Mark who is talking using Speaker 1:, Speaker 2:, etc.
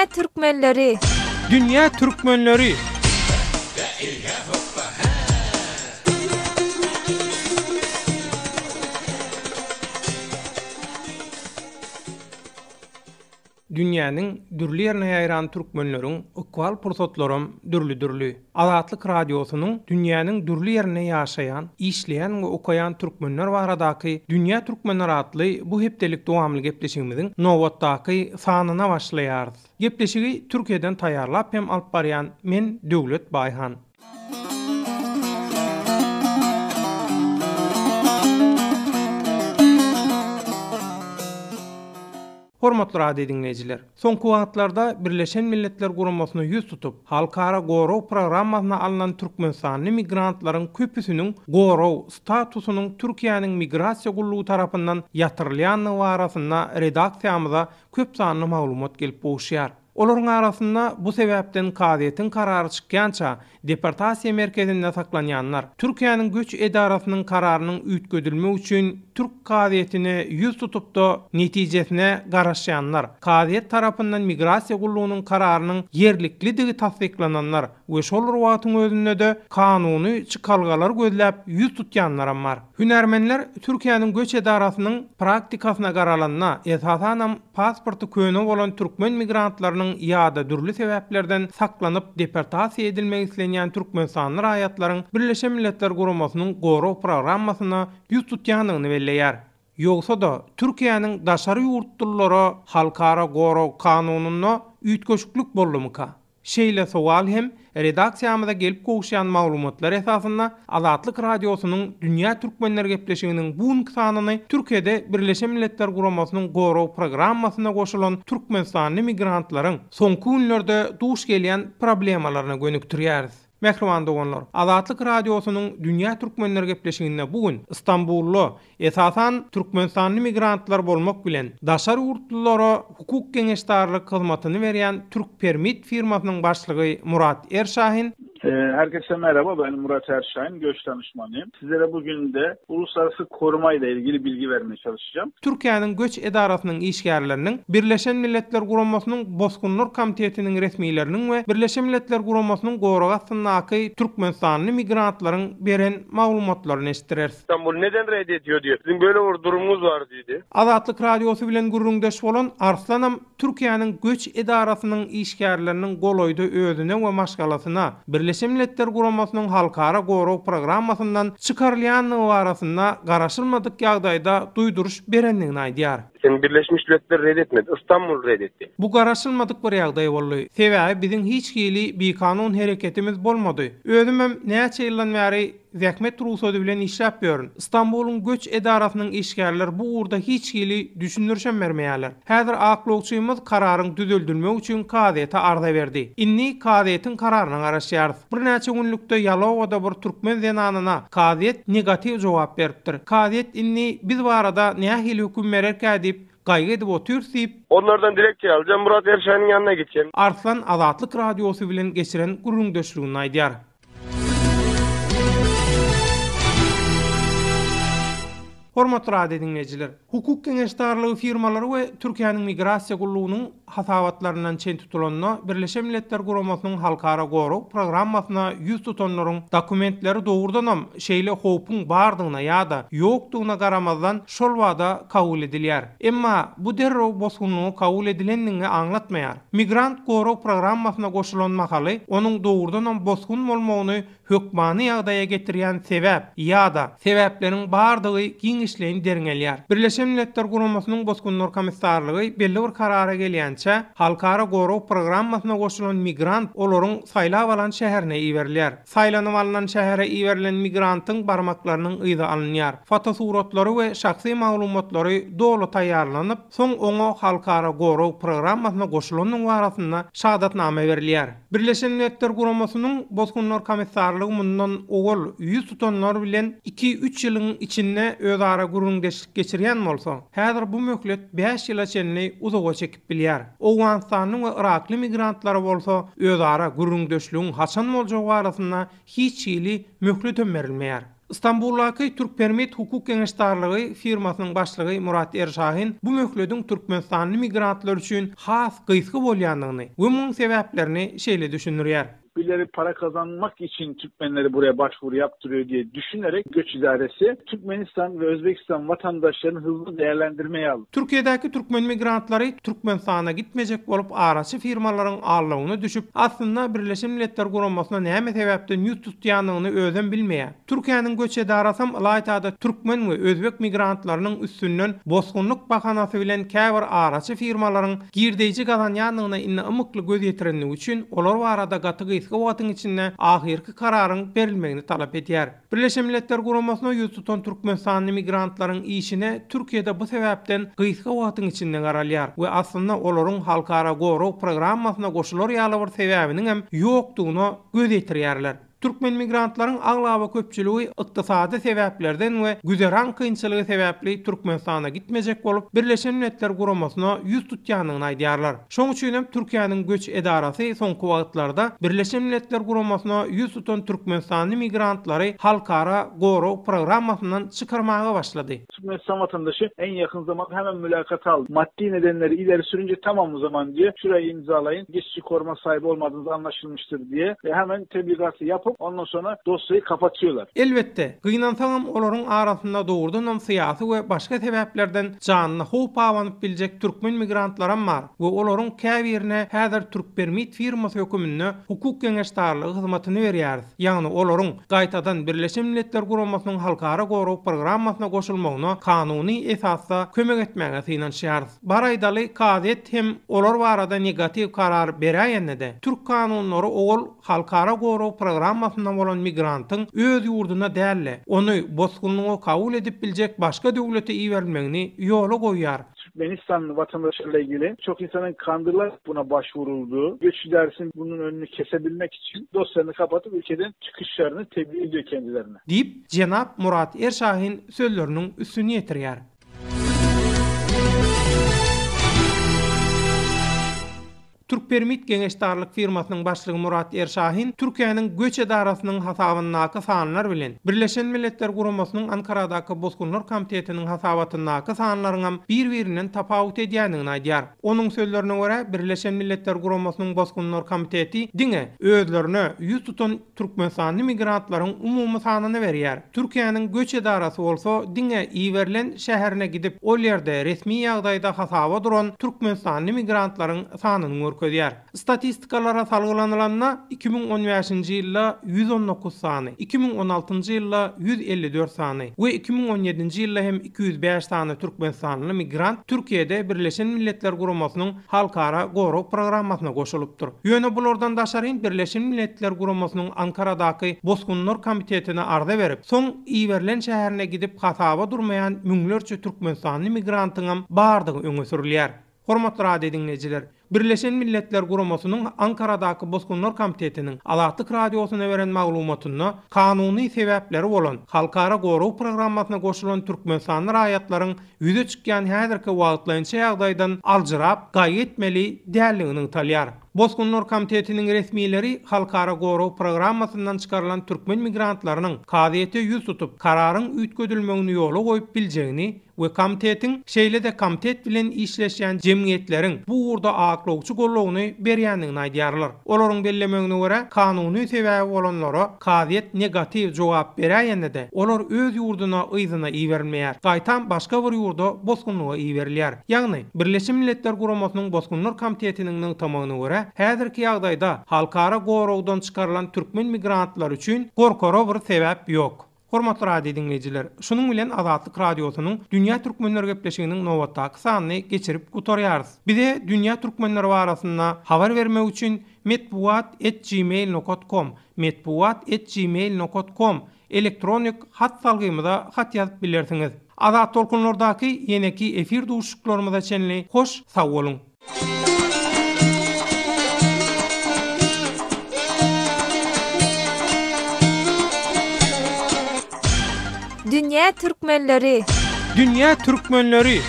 Speaker 1: Dünýä türkmenleri!
Speaker 2: Dünýä türkmenleri! Dünýäniň dürli ýerine ýaýran türkmenleriň ykbal pursatlaram dürli-dürli. Azatlyk Radiosynyň dünýäniň dürli ýerinde ýaşaýan, işleýän we okaýan türkmenler baradaky Dünýä türkmenleri atly bu hepdelik dowamly gepleşigimiziň nobatdaky sanyna başlaýarys. Gepleşigi Türkiýeden taýýarlap hem alyp barýan men Döwlet Baýhan. Hormatly radio diňleýjiler! Soňky wagtlarda Birleşen Milletler Guramasyna ýüz tutup, halkara gorag programmasyna alnan türkmenistanly migrantlaryň köpüsiniň gorag statusynyň Türkiýäniň Migrasiýa gullugy tarapyndan ýatyrylýandygy barasynda redaksiýamyza köp sanly maglumat gelip gowuşýar. Olaryň arasynda bu sebäpden kazyýetiň karary çykýança deportasiýa merkezinde saklanýanlar, Türkiýäniň göç edarasynyň kararynyň üýtgedilmegi üçin türk kazyýetine ýüz tutup-da netijesine garaşýanlar, kazyýet tarapyndan migrasiýa gullugynyň kararynyň ýerliklidigi tassyklananlar we şol bir wagtyň özünde-de kanuny çykalgalar gözläp ýüz tutýanlaram bar. Hünärmenler Türkiýäniň göç edarasynyň praktikasyna garalanda, esasanam pasporty köne bolan türkmen migrantlarynyň ýa-da dürli sebäplerden saklanyp deportasiýa edilmek islenýän türkmenistanly raýatlaryň Birleşen Milletler Guramasynyň gorag programmasyna ýüz tutýandygyny belleýär. Ýogsa-da, Türkiýäniň daşary ýurtlulara halkara gorag kanunynda üýtgeşiklik boldumyka? Şeýle sowal hem redaksiýamyza gelip gowuşýan maglumatlar esasynda Azatlyk Radiosynyň Dünýä Türkmenleri gepleşiginiň bu günki sanyny Türkiýede Birleşen Milletler Guramasynyň gorag programmasyna goşulan türkmenistanly migrantlaryň soňky günlerde duş gelýän problemalaryna gönükdirýäris. Mähriban doganlar, Azatlyk Radiosynyň Dünýä Türkmenleri gepleşiginde bu gün Stambulda Esasan, türkmenistanly migrantlar bolmak bilen, daşary ýurtlulara hukuk geňeşdarlyk hyzmatyny berýän Türkpermit firmasynyň başlygy Murat Erşahin,
Speaker 3: Herkese merhaba, ben Murat Erşahin, göç danışmanıyım. Sizlere bugün de uluslararası koruma ile ilgili bilgi vermeye çalışacağım.
Speaker 2: Türkiýäniň göç edarasynyň işgärleriniň, Birleşen Milletler Guramasynyň Bosgunlar komitetiniň resmileriniň we Birleşen Milletler Guramasynyň goragy astyndaky türkmenistanly migrantlaryň beren maglumatlaryny eşitdireris.
Speaker 4: Stambul neden red ediyor diýip. Siziň böyle bir durumyňyz bar diýdi.
Speaker 2: Azatlyk Radiosy bilen gürrüňdeş bolan Arslanam Türkiýäniň göç edarasynyň işgärleriniň golaýda özüne we maşgalasyna Birleşen Milletler Guramasynyň halkara gorag programmasyndan çykarylýandygy barasynda garaşylmadyk ýagdaýda duýduryş berendigini aýdýar.
Speaker 4: Seni Birleşmiş Milletler red etmedi, Istanbul red etdi.
Speaker 2: Bu garaşylmadyk bir ýagdaý boldy. Sebäbi biziň hiç hili bikanun hereketimiz bolmady. Özümem näçe ýyldan bäri Zähmet rugsady bilen işläp ýörün. Stambulyň göç edarasynyň işgärleri bu ugurda hiç hili düşündirişem bermeýärler. Häzir aklawçymyz kararyň düzeldilmegi üçin kazyýete arza berdi. Indi kazyýetiň kararyna garaşýarys. Birnäçe günlükde Ýalowada bir türkmen zenanyna kazyýet negatiw jogap beripdir. Kazyýet indi biz barada nähili höküm bererkä diýip gaýgy edip otyrys diýip,
Speaker 4: Onlardan dilekçe aljam, Murat Erşanyň ýanyna gitjem.
Speaker 2: Arslan Azatlyk Radiosy bilen geçiren gürrüňdeşliginde aýdýar. Hormatly radio diňleýjiler! Hukuk geňeşdarlygy firmalary we Türkiýäniň Migrasiýa gullugynyň hasabatlaryndan çen tutulanda, Birleşen Milletler Guramasynyň Halkara gorag programmasyna ýüz tutanlaryň dokumentleri dogrudanam şeýle howpuň bardygyna ýa-da ýokdugyna garamazdan şol bada kabul edilýär. Emma bu derrew bosgunlyga kabul edilendigiňi aňlatmaýar. Migrant gorag programmasyna goşulan mahaly onuň dogrudanam bosgun bolmagyny hökmany ýagdaýa getirýän sebäp ýa-da sebäpleriň bardygy giňişleýin derňelýär. Birleşen Milletler Guramasynyň Bosgunlar komissarlygy belli bir karara gelýänçä, halkara gorag programmasyna goşulan migrant olaryň saýlap alan şäherine iberilýär. Saýlanyp alnan şähere iberilen migrantyň barmaklarynyň yzy alynýar. Fotosuratlary we şahsy maglumatlary doly taýýarlanyp, soň oňa halkara gorag programmasyna goşulandygy barasynda şahadatnama berilýär. Birleşen Milletler Guramasynyň Bosgunlar komissarlygy mundan owal ýüz tutanlar bilen iki-üç ýylyň içinde özara gürrüňdeşlik geçirýän bolsa, häzir bu möhlet bäş ýyla çenli uzaga çekip bilýär. Owganystanly we yrakly migrantlara bolsa özara gürrüňdeşligiň haçan boljagy barasynda hiç hili möhletem berilmeýär. Stambuldaky Türkpermit hukuk geňeşdarlygy firmasynyň başlygy Murat Erşahin bu möhlediň türkmenistanly migrantlar üçin has gysga bolýandygyny we munuň sebäplerini şeýle düşündirýär.
Speaker 3: Birileri para kazanmak için Türkmenleri buraya başvuru yaptırıyor diye düşünerek Göç İdaresi Türkmenistan ve Özbekistan vatandaşlarını hızlı değerlendirmeye aldı.
Speaker 2: Türkiýedäki türkmen migrantlary Türkmenistana gitmejek bolup araçy firmalaryň aldawyna düşüp, aslynda Birleşen Milletler Guramasyna näme sebäpden ýüz tutýanyny özem bilmeýär. Türkiýäniň göç edarasam ylaýtada türkmen we özbek migrantlarynyň üstünden bosgunlyk bahanasy bilen käbir araçy firmalaryň girdeýji gazanýandygyna indi ymykly göz ýetirenligi üçin olar barada gaty gysga wagtyň içinde ahyrky kararyň berilmegini talap edýär. Birleşen Milletler Guramasyna ýüz tutan türkmenistanly migrantlaryň işine Türkiýede bu sebäpden gysga wagtyň içinde garalýar we aslynda olaryň halkara gorag programmasyna goşular ýaly bir sebäbiniňem ýokdugyna göz ýetirýärler. Türkmen migrantlaryň aglaba köpçüligi ykdysady sebäplerden we güzeran kynçylygy sebäpli Türkmenistana gitmejek bolup, Birleşen Milletler Guramasyna ýüz tutýandygyny aýdýarlar. Şoň üçinem Türkiýäniň göç edarasy soňky wagtlarda Birleşen Milletler Guramasyna ýüz tutan türkmenistanly migrantlary halkara gorag programmasyndan çykarmaga başlady.
Speaker 3: Türkmenistan vatandaşı en yakın zamanda hemen mülakata aldı. Maddi nedenleri ileri sürünce tamam o zaman diye şurayı imzalayın geçici koruma sahibi olmadığınız anlaşılmıştır diye ve hemen tebligatı yapıp ondan sonra dosyayı kapatıyorlar.
Speaker 2: Elbetde, gynansagam olaryň arasynda dogrudanam syýasy we başga sebäplerden janyna howp abanyp biljek türkmen migrantlaram bar we olaryň käbirine häzir Türkpermit firmasy höküminde hukuk geňeşdarlygy hyzmatyny berýäris, ýagny olaryň gaýtadan Birleşen Milletler Guramasynyň halkara gorag programmasyna goşulmagyna kanuny esasda kömek etmäge synanyşýarys. Bar aýdaly, kazyýet hem olar barada negatiw karar beräýende-de, türk kanunlary owal halkara gorag programmasynda bolan migrantyň öz ýurduna däl-de, ony bosgunlyga kabul edip biljek başga döwlete iberilmegini ýola goýýar.
Speaker 3: Türkmenistan vatandaşlarıyla ilgili çok insanın kandırılarak buna başvurulduğu, göç idaresinin bunun önünü kesebilmek için dosyalarını kapatıp ülkeden çıkışlarını tebliğ ediyor kendilerine.
Speaker 2: Diýip, jenap Murat Erşahin sözleriniň üstüni ýetirýär. Türkpermit geňeşdarlyk firmasynyň başlygy Murat Erşahin Türkiýäniň göç edarasynyň hasabyndaky sanlar bilen Birleşen Milletler Guramasynyň Ankaradaky Bosgunlar komitetiniň hasabatyndaky sanlaryňam bir-birinden tapawut edýändigini aýdýar. Onuň sözlerine görä, Birleşen Milletler Guramasynyň Bosgunlar komiteti diňe özlerine ýüz tutan türkmenistanly migrantlaryň umumy sanyny berýär. Türkiýäniň göç edarasy bolsa diňe iberilen şäherine gidip, ol ýerde resmi ýagdaýda hasaba duran türkmenistanly migrantlaryň sanyny görkezýär. Statistikalara salgylanylanda, 2015-nji ýylda 119 sany, 2016-njy ýylda 154 sany we 2017-nji ýylda hem 205 sany türkmenistanly migrant Türkiýede Birleşen Milletler Guramasynyň Halkara gorag programmasyna goşulypdyr. Ýöne bulardan daşaryn Birleşen Milletler Guramasynyň Ankaradaky Bosgunlar komitetine arza berip, soň iberilen şäherine gidip hasaba durmaýan müňlerçe türkmenistanly migrantyňam bardygy öňe sürülýär. Hormatly radio diňleýjiler! Birleşen Milletler Guramasynyň Ankaradaky Bosgunlar komitetiniň Azatlyk Radiosyna beren maglumatynda kanuny sebäpleri bolan Halkara gorag programmasyna goşulan türkmenistanly raýatlaryň ýüze çykýan häzirki wagtlaýynça ýagdaýdan aljyrap, gaýgy etmeli däldigi nygtalýar. Bosgunlar komitetiniň resmileri Halkara gorag programmasyndan çykarylan türkmen migrantlarynyň kazyýete ýüz tutup, kararyň üýtgedilmegini ýola goýup biljegini we komitetiň, şeýle-de komitet bilen işleşýän jemgyýetleriň bu ugurda aklawçy goldawyny berýändigini aýdýarlar. Olaryň bellemegine görä, kanuny sebäbi bolanlara kazyýet negatiw jogap beräýende-de, olar öz ýurduna yzyna iberilmeýär, gaýtam başga bir ýurda bosgunlyga iberilýär. Ýagny, Birleşen Milletler Guramasynyň Bosgunlar komitetiniň nygtamagyna görä, häzirki ýagdaýda halkara goragdan çykarylan türkmen migrantlary üçin gorkara bir sebäp ýok. Hormatly radio diňleýjiler, şunuň bilen Azatlyk Radiosynyň Dünýä Türkmenleri gepleşiginiň nobatdaky sanyny geçirip gutarýarys. Bize Dünýä Türkmenleri barasynda habar bermek üçin metbugat et gmail nokat kom, metbugat et gmail nokat kom, elektronik hat salgymyza hat ýazyp bilersiňiz. Azat tolkunlardaky ýeneki efir duşuşyklarymyza çenli hoş sag boluň!
Speaker 1: Dünýä türkmenleri!
Speaker 2: Dünýä türkmenleri!